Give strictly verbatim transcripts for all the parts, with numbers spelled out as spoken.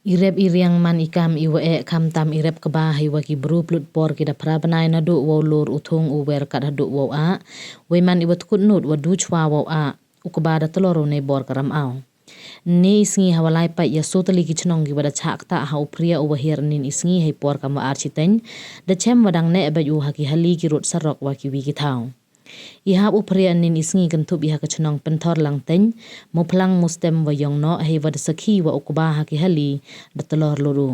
I rep i riang man i kam i wa eh, khamtam i rep kba hei wa ki bru plut por ki da phra bnai naduh wow lur u thung u wer kat haduh wow ah, wei man i wa tkut nud wa du chwa wow ah, u kba da tlor u nei bor ka ram au. Ni i sngi ha wa lai pait ya sutali ki chnong ki wa da chah ktah ha u phria u wa hiar nin i sngi hei por kam wa ar chiteng, da chem wa dang neh bait u ha ki hali ki rut sarok wa ki wi ki thaw. I hap u phria nin i sngi kynthup i ha ka chnong Pynthor Langteng, Muphlang, Mustem wa Yongnoh hei wa da sakhi wa u kba ha ki hali da tlor lut u.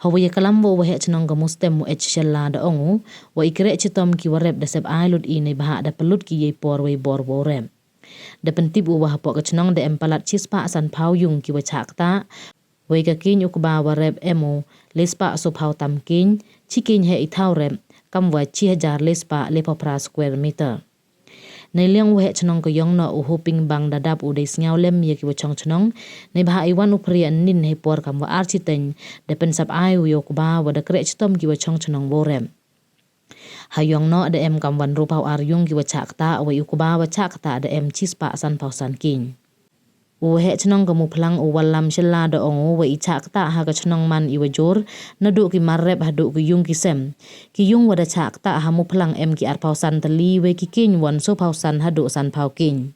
Ha wa ya kalam wa u waheh chnong ka Mustem u H Shella da ong u, wa i kreh chitom ki wa rep da sep ai lut i nei bha da pynlut ki yei por wei bor wow rep. Da pyntip u wa hapoh ka chnong da em palat chispah sanphaw yung ki wa chah ktah, wei ka keiñ u kba wa rep em u lespah sophaw tam keiñ, chi keiñ heh i thaw rep, kam wa chi hajar lespah lephaw phra square meter. Nei liang u waheh chnong ka Yongnoh u Hoping Bang da dap u dei sniaw lem ya ki wa chong chnong, nei bha i wan u phria nin hei por kam wa ar chiteng, da pynsap ai u ya u kba wa da kreh chitom ki wa chong chnong wow rep. Ha Yongnoh da em kam wan ruphaw ar yung ki wa chah ktah, wei u kba wa chah ktah da em chispah sanphaw san keiñ. U waheh chnong ka Muphlang u Wallam Shella da ong u wa i chah ktah ha ka chnong man i wa jur, naduh ki mar rep haduh ki yung ki sem. Ki yung wa da chah ktah ha Muphlang em ki arphaw san tali, wei ki keiñ wan sophaw san haduh sanphaw keiñ.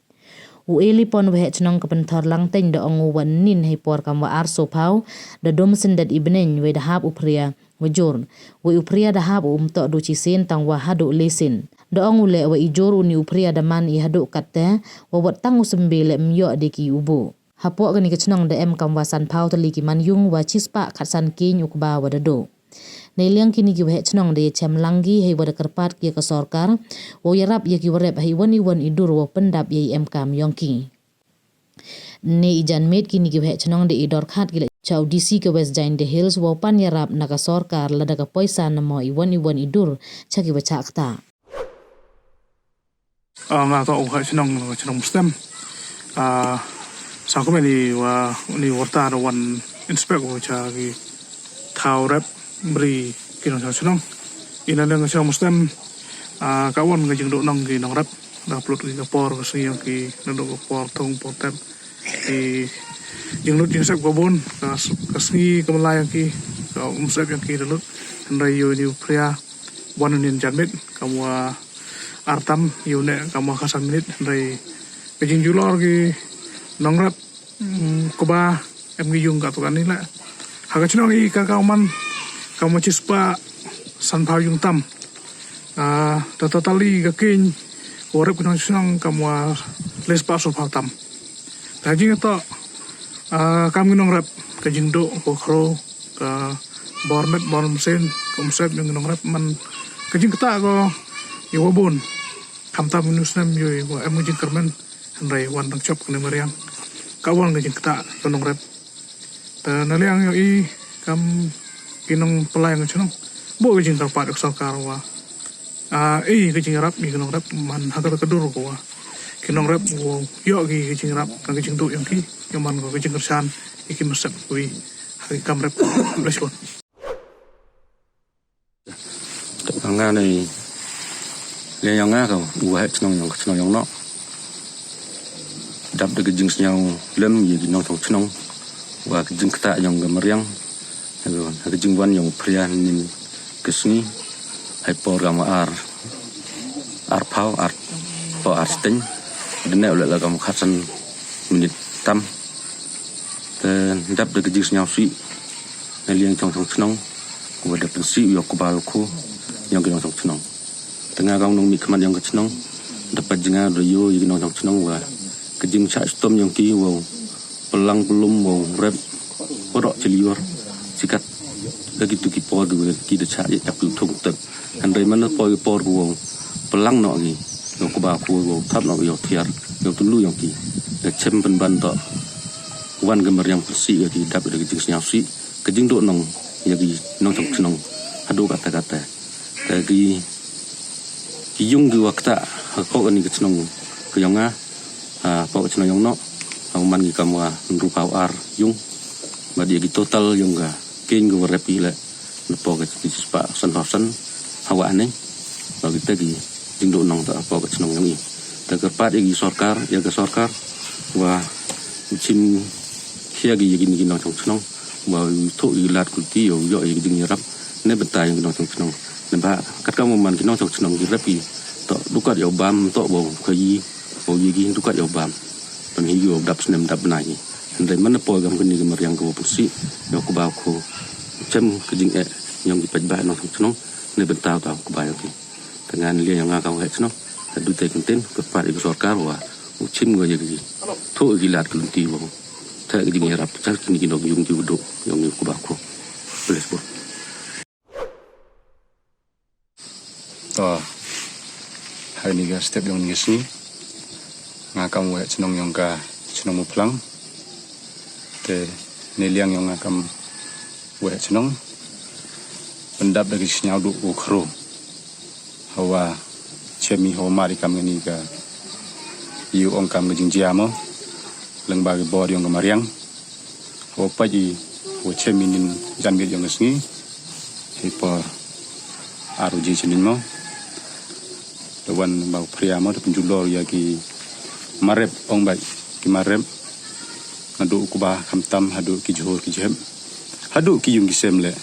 U Eli Pon waheh chnong ka Pynthor Langteng da ong u wa nin hei por kam wa ar sophaw, da dum syndet i bneng wei da hap u phria wa jur. Wei u phria da hap u um toh du chi sien tang wa haduh le sien. Da ong u leh wa i jur u ni u phria da man i haduh katte, wa wat tang u symbe leh ym yoh de ki u buh. Hapoh kani ka chnong da em kam wa sanphaw tali ki man yung wa chispah khatsan keiñ u kba wa da duh. Nei liang kini ki waheh chnong da ya chem lang ki hei wa da kyrpad ki ya ka sorkar wow yarap ya ki wa rep hei wan i wan i dur wow pyndap ya i em kam yong ki. Ni i janmiet kini ki waheh chnong da i dorkhat ki leh cha u D C ka West Jaintia Hills wow pan yarap na ka sorkar lada ka poisa namo i wan i wan i dur cha ki wa chah ktah. Ah, nga toh u waheh chnong, chnong Mustem. Ah, sa kmen i wa ni warta da wan inspect u cha ki thaw rep bri ki nongchong chnong. I na liang ka chnong Mustem, ah, ka wan ka jingduh nong ki nongrep. Da pynlut ki ka por ka sngi yong ki, naduh ka por thung por tep. Ki jinglut jingsep ka bun, ka s-, ka sngi ka mlai yong ki, ka umsep yong ki da lut. Hynrei yow ni u phria wan u nin janmiet, kam wa ar tam, yow neh kam wa khatsan minit, hynrei ka jingjulor ki nongrep, mm, kba em ki yung ka tu kani leh. Ha ka chnong i ka ka man, kam wa chispah sanphaw yung tam. Ah, ta totally ka keiñ wa rep ki nongchnong kam wa lespah sophaw tam. Ta jing toh, ah, kam ki nongrep, ka jingduh, ka khro, ka bor met, bor mynsiem, ka umsep yong ki nongrep man ka jingktah ko yow wa bun. Khamtam u ni u snem yow wa em ka jingkyrmen, hynrei wan dang chop kani mariang. Ka wan ka jingktah ka nongrep. Ta na liang yong i kam ki nongpynlai nongchnong, buh ka jingkyrpad ya ka sorkar wa, ah, i ka jingrap, i ka nongrep man ha ka ka dur ko wa ki nongrep wow yoh ki ka jingrap, ka jingduh yong ki, yow man ko ka jingkyrshan ya ki masep wi ha ki kam rep. Bless you. Nga nei le yong nga ka u waheh chnong yong ka chnong Yongnoh. Dap da ka jingsniaw lem ya ki nongchong chnong wa ka jingktah yong ka mariang, ha ka jingwan yong u phria nin ka sngi hei por kam wa ar, arphaw, arphaw ar steng. Da neh u leh la kam wa khatsan minit tam. Te dap da ka jingsniaw sih na liang chong chong chnong, wa da pynsih u ya u kba u khoo yong ki nongchong chnong. Te nga kam u nongmihkhmat yong ka chnong, da pait jngai da yoh ya ki nongchong chnong wa ka jingchah chitom yong ki wow pynlang pynlum wow rep waroh chilior, sikat da ki tu ki por ki wa ki da chah ya chap ki u thung tep. Hynrei man na poi ki por ki wow pynlang noh ki yow kba u khoo wow thap noh yow thiar yow tyllu yong ki. Da chem pynban toh wan ka mariang pynsih ya ki, dap da ka jingsniaw sih, ka jingduh nong ya ki nongchong chnong haduh katta katta. Te ki, ki yung ki wa ktah hapoh kani ka chnong ka yong nga, ah, hapoh ka chnong Yongnoh, ha man ki kam wa hynruphaw ar yung. Bad ya ki total yong ka keiñ ka wa rep i leh na poi ka chispah sanphaw san hawa ane. Bad kita ki jingduh nong toh hapoh ka chnong yong i. Te kyrpad ya ki sorkar, ya ka sorkar wa u chim khia ki ya kini ki nongchong chnong Wa u thoh i lad khuti yow yoh i jingïarap ne bynta yong ki nongchong chnong. Ne ba kat kam u man ki nongchong chnong ki rep i toh dukat yow bam toh wow khayi wow ye ki dukat yow bam. Pynhi yow dap snem dap bnai. Hynrei man na poi kam kani ka mariang ka wa pusi yow kba kho chem ka jingeh yong ki paidbah nongchong chnong ne bynta u ta kba yong ki. Te ngan lia yong nga kam waheh chnong. Te du te kynten ka pat i ka sorkar wa u chim ka ya ki thoh ki lad khuti wow. Te ka jingïarap char kini ki nongyung ki u duh yong ni kba kho. Please bro. To, ha ini ka step yong ni ka sngi nga kam waheh chnong yong ka chnong Muphlang. Te ne liang yong nga kam waheh chnong pyndap da ki sñiaw duh u khro. Hawa chem i hawa mad i kam kani ka, i u ong kam ka jingjia mo, lyngba ki bor yong ka mariang. Hawa pait i, hawa chem i nin jan miet yong ka sngi. Hei por ar baje chynnin mo, da wan ba u phria mo, da pynjulor ya ki marep, ong bait ki marep. Naduh u kba khamtam haduh ki jhur ki jhep, haduh ki yung ki sem le.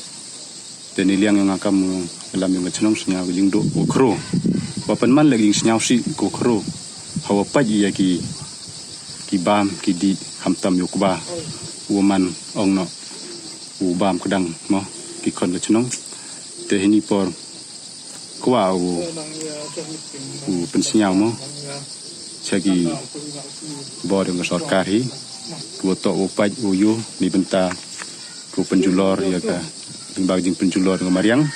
Te ni liang yong nga kam u lam yong ka chnong sñiaw ka jingduh u khro. Wa pynman le ka jingsñiaw si ko khro. Hawa pait ya ki, ki bam ki dih khamtam yow kba. Wa man ong noh u bam kdang mo ki khon ka chnong. Te hini por kwah u, u pynsñiaw mo cha ki bor yong ka sorkar hi, ki wa toh u pait u yoh ni bynta ki u pynjulor ya ka, lyngba ka jingpynjulor ka mariang.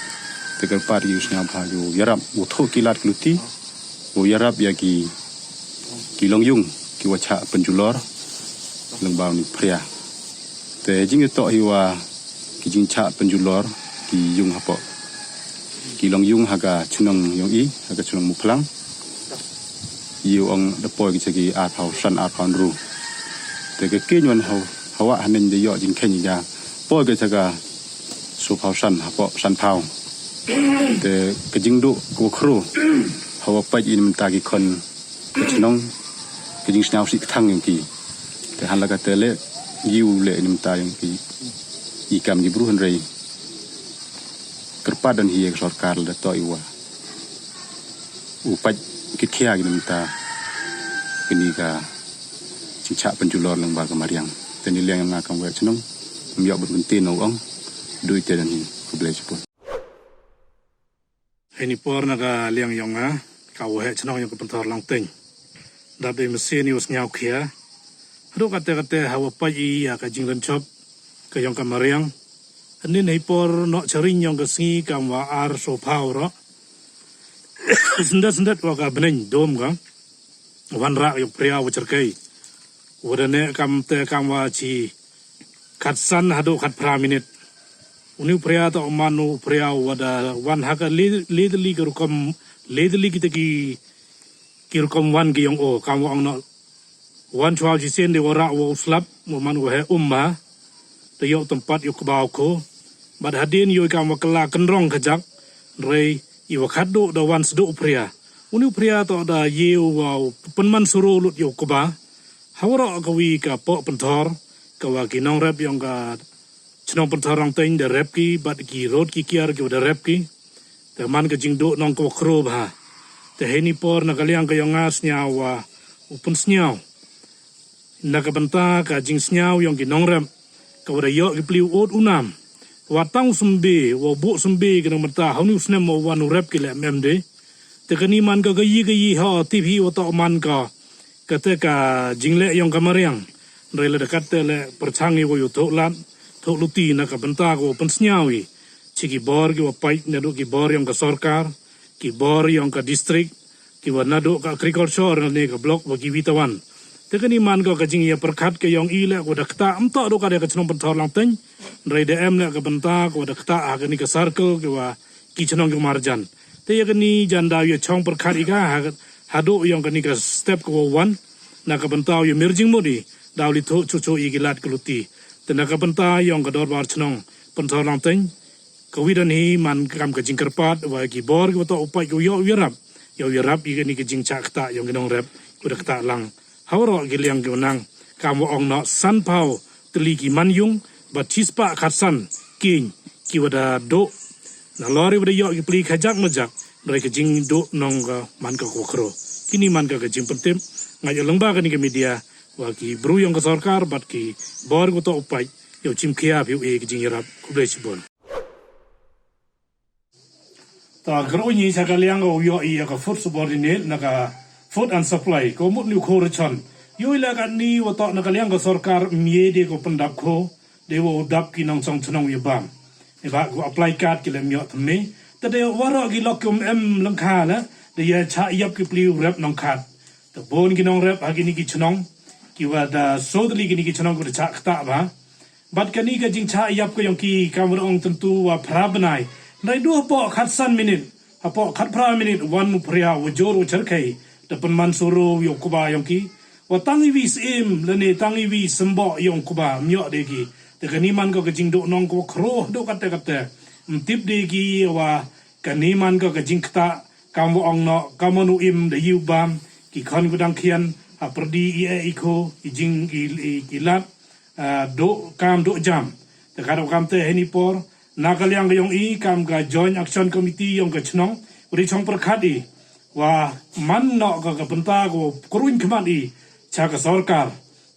Te kyrpad ki u sñiaw bha ki u yarap u thoh ki lad khuti, u yarap ya ki, ki longyung ki wa chah pynjulor lyngba u ni phria. Te jingtoh hi wa ki jingchah pynjulor ki yung hapoh ki longyung ha ka chnong yong i, ha ka chnong Muphlang. I u ong da poi ki cha ki arphaw san arphaw ynru. Te ka kieñ wan haw, hawa hanen da yoh jingkhein ya poi ki cha ka sophaw san hapoh sanphaw. Te ka jingduh ko khro hawa pait i ni mynta ki khon ka chnong, ka jingsñiaw si kthang yong ki. Te hanla ka te le, i u le ni mynta yong ki, i kam ki bru hynrei kyrpad don hi ya ka sorkar la da toh i wa u pait kit khia ki ni mynta kini ka jingchah pynjulor lyngba ka mariang. Te ni liang yong nga kam waheh chnong, ym yoh bun kynti no u ong, du i te don hi, khublei chipon. Hei ni por na ka liang yong nga, ka waheh chnong yong ka Pynthor Langteiñ. Dap dei masi ni u sñiaw khia. Haduh kate kate hawa pait i ya ka jingrynchop ka yong ka mariang. Hynnin hei por noh chariñ yong ka sngi kam wa ar sophaw roh. Syndet syndet wa ka bneiñ dom ka. Wan rah yow phria wa chyrkei. Wa da ne kam te kam wa chi khatsan haduh khatphra minit. U ni u phria toh u man u phria wa da wan ha ka le, le tylli ki rukom, le tylli ki te ki, ki rukom wan ki yong o, kam wa ong noh. Wan chwa u chisien de wa rah wa u slap, wa man wa he um bha. Da yoh tympat yow kba u kho. Bad hadien yow i kam wa kylla kynrong kajak, rei i wa khatduh da wan sduh u phria. U ni u phria toh da ye u wa u pynman suru lut yow kba. Hawaroh ka wi ka poh Pynthor, ka wa ki nongrep yong ka chnong Pynthor Langteiñ da rep ki, bad ki rot ki kiar ki wa da rep ki. Te man ka jingduh nong ka wa khro bha. Te hei ni por na ka liang ka yong nga sñiaw wa u pynsñiaw na ka bynta ka jingsñiaw yong ki nongrep, ka wa da yoh ki pli u ot u nam. Wa tang u symbe, wa buh symbe ki nong bynta, ha u ni u snem wa wan u rep ki le em em de. Te kani man ka ka yi ka yi ha, tip hi wa toh man ka, kate ka jingleh yong ka mariang. Rei le da kate le pyrchang i wa yow thoh lad, thoh luti na ka bynta ka wa pynsñiaw i. Chi ki bor ki wa pait naduh ki bor yong ka sorkar, ki bor yong ka district, ki wa naduh ka agriculture ne ka block wa ki wi tawan. Te kani man ka ka jingya pyrkhat ka yong i le ka wa da ktah, ym toh du ka de ka chnong Pynthor Langteiñ. Rei da em le ka bynta ka wa da ktah ha kani ka circle ki wa ki chnong ki marjan. Te ya kani jan daw ya chong pyrkhat i ka ha, haduh yong kani ka step ka wa wan. Na ka bynta ya mir jingmut i, daw li thoh chuh chuh i ki lad ka luti. Te na ka bynta yong ka dorbar chnong Pynthor Langteiñ, ka wi don hi man kam ka jingkyrpad, wa ki bor ki wa toh u pait ki wa yoh u yarap, yoh u yarap i kani ka jingchah ktah yong ki nongrep, ki wa da ktah lang. Hawaroh ki liang ki wa nang, kam wa ong noh sanphaw tylli ki man yung, Bad chispah khatsan kieñ ki wa da duh nalor i wa da yoh ki pli khajak majak, re ka jingduh nong ka man ka kwah khro. Kini man ka ka jingpyntip, nga ya lengba kani ka media, wa ki bru yong ka sorkar, bad ki bor ko to u pait, yow chim khia phi u e ka jingyarap. Khublei chibun. Ta kru ni cha ka liang ko yoh i ya ka food subordinate na ka food and supply, ko mut ni u kho rachon. Yow i la kani wa to na ka liang ka sorkar mye de ko pyndap kho, de wa u dap ki nongchong chnong ya bam. E ba ko apply card ki lem yoh thymme. Ta de wa ro ki lok ki um em lengkha la, de ya cha yap ki pli u rep nongkhat. Ta bun ki nongrep ha kini ki chnong, ki wa da sodli kini ki chnong ko da cha kta ba. Bad kani ka jingcha yap ka yong ki kam wa ong tentu wa phra bnai. Nai du hapoh khatsan minit, hapoh khatphra minit, wan u phria wa jor wa cherkhei, da pynman suru yow kuba yong ki. Wa tang i wi sim, lane tang i wi symboh yong kuba, myoh de ki. Te kani man ko ka jingduh nong ko khro, duh kate kate. Mtip de ki wa kani man ko ka jingkta, kam wa ong no, kam wa nu im da yu bam, ki khon ku dang khian, ha pyrdi i e i kho, i jing i, i, i lat, ah, duh kam duh jam. Te ka duh kam te heni por, na ka liang ka yong i, kam ka Joint Action Committee yong ka chnong, ri chong pyrkhat i, wa man no ka, ka bynta ko kruñ khmat i, cha ka sorkar.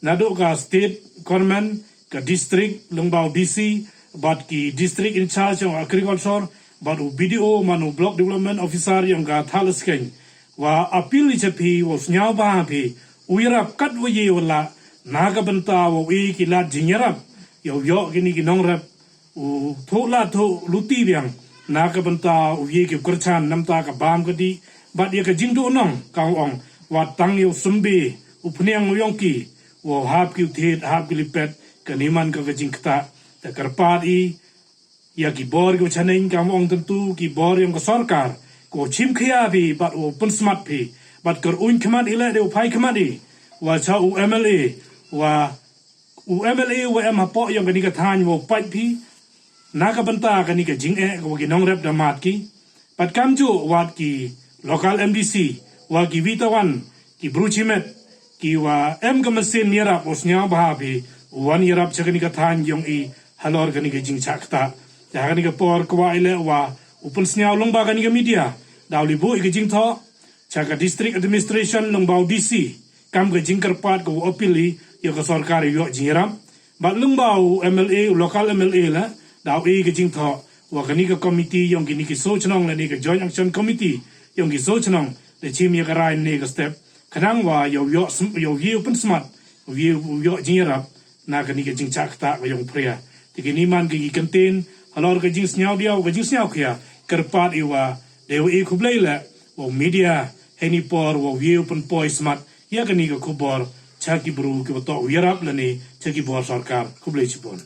Naduh ka state government, ka district, lengba u D C, bad ki district in charge yong agriculture, bad u B D O, man u block development officer yong ka Thadlaskein. Wa appeal i cha phi, wa sñiaw bha phi, u yarap kat wa ye wa la, na ka bynta wa u e ki lad jingyarap, yow yoh kini ki nongrep, u thoh la thoh luti biang, na ka bynta u ye ki kyrchan, namta ka bam ka di, bad ya ka jingduh nong, ka ong, wa tang yow symbe, u phniang u yong ki, wa hap ki u thied, hap ki lipet, kani man ka ka jingkta, te kyrpad i, ya ki bor ki wa chaneng, ka ong tentu, ki bor yong ka sorkar, ko chim khia phi, bad u pynsmat phi, bad kruñ khmat i le, de u phai khmat i, wa cha u M L A, wa u M L A wa em hapoh yong kani ka thain wa u pait phi, na ka bynta kani ka jingeh ka wa ki nongrep da mat ki. Bad kamjuh wat ki local M D C, wa ki wi tawan, ki bru chimet, ki wa em ka masin yarap, u sñiaw bha phi, u wan yarap cha kani ka thain yong i, halor kani ka jingcha kta. Te ha kani ka por ko wa i le wa, u pynsñiaw lengba kani ka media, daw li bu i ka jingthoh, cha ka district administration lengba u D C, kam ka jingkyrpad ko wa appeal i, ya ka sorkar yow yoh jingyarap. Bad lengba u M L A, u local M L A la, daw e ka jingthoh, wa kani ka committee yong kini ki so chnong lane ka Joint Action Committee, yong ki so chnong, da chim ya ka rai ne ka step, khnang wa yow yoh sm-, yow ye u pynsmat, yow ye u yoh jingyarap, na kani ka jingcha kta ka yong phria. Te kini man ka ki kyntien, halor ka jingsñiaw diaw, ka jingsñiaw khia, kyrpad i wa, de wa e khublei le, wa media, heni por, wa ye u pynpoi smat, ya kani ka khubor, cha ki bru ki wa toh u yarap lane, cha ki bor sorkar, khublei chibun.